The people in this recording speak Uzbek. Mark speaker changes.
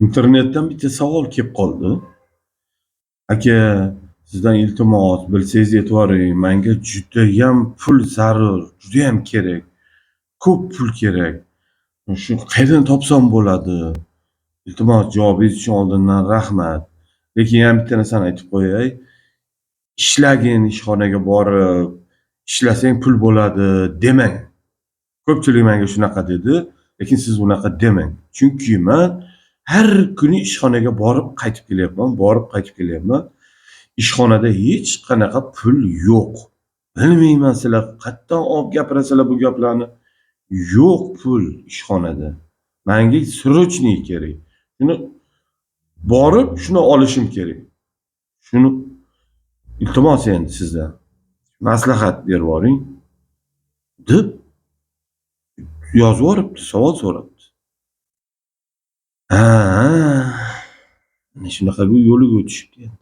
Speaker 1: Internetdan bitta savol kelib qoldi. Aka, sizdan iltimos, bilsangiz aytvoring, manga judayam pul zarur, judayam kerak. Ko'p pul kerak. Shu qayerdan topsam bo'ladi? Iltimos, javobingiz uchun oldindan rahmat. Lekin yana bitta narsani aytib qo'yay. Ishlagin ishxonaga borib, ishlasang pul bo'ladi demang. Ko'pchilik menga shunaqa dedi, lekin siz unaqa demang. Chunki man har kuni ishxonaga borib qaytib kelyapman, borib qaytib kelyapman. Ishxonada hech qanaqa pul yo'q. Bilmayman, sizlar qayerdan olib gapirasizlar bu gaplarni. Yo'q pul ishxonada. Menga срочный kerak. Shuni borib, shuni olishim kerak. Shuni iltimos endi sizdan. Maslahat berib yuboring, deb yozib yuboribdi, savol so'rabdi. Ha, mana shunaqa yo'liga o'tishibdi endi.